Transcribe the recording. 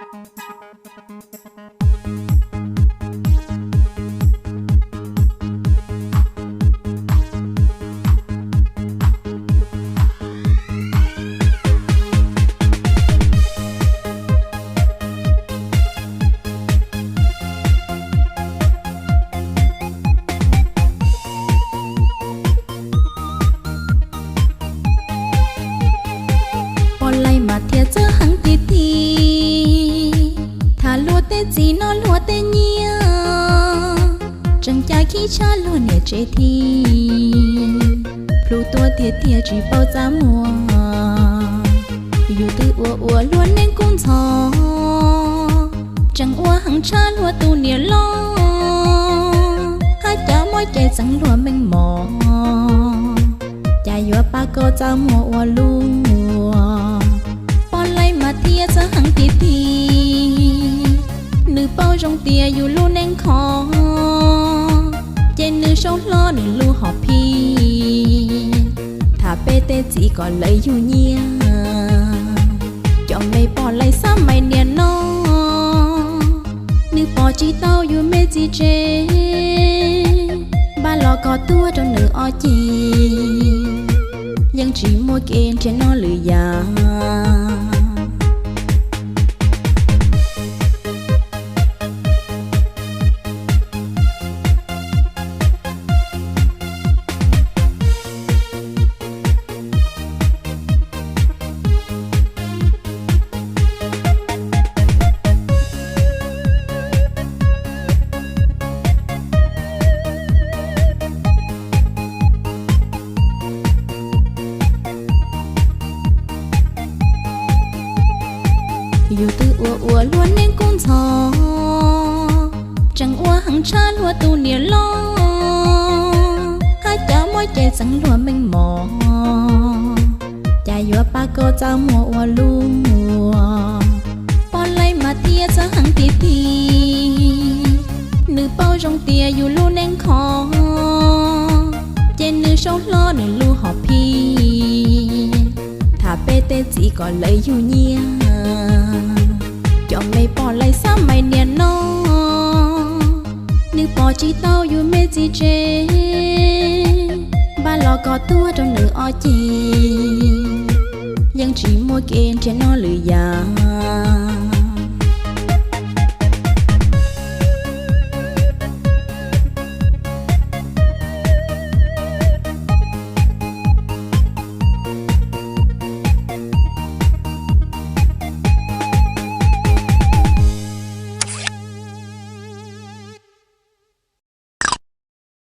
Poj laib mas thiaj txawj heev tiag tiag, tham luag tej txiv noj luag tej nyiaj, tseem cav khib tshaj luag niam tsev thiab. Plhu tuaj tiag tiag tsis paub txaj muag, yus twb ua ua luag neej kub ntxhov, tseem ua heev tshaj luag tus niam loj. Hab cov muaj ces txeev luag meej mom, cas yuav pab koj txaj muag ua luaj. Poj laib mas thiaj txawj heev tiag tiag, nws paub zoo tias yus lub neej khov, ces nws sau hlo nws lub hom phiaj, tham peb tej txiv kom lawv yug nyiaj. Cov me poj laib xab mais niaj no, nws pom tsis tau yus me txiv tsev, npaj los kos tuag rau nws ob ceg, yeej tsis muaj kev nrhiav noj lwm yam. Yus twb ua ua luag neej kub ntxhov, tseem ua heev tshaj luag tus niam loj. Hab cov muaj ces txeev luag meej mom, cas yuav pab koj txaj muag ua luaj. Poj laib mas thiaj txawj heev tiag tiag, nws paub zoo tias yus lub neej khov, ces nws sau hlo nws lub hom phiaj, tham peb tej txiv kom lawv yug nyiaj. Cov me poj laib xab mais niaj no, nws pom tsis tau yus me txiv tsev, npaj los kos tuag rau nws ob ceg, yeej tsis muaj kev nrhiav noj lwm yam.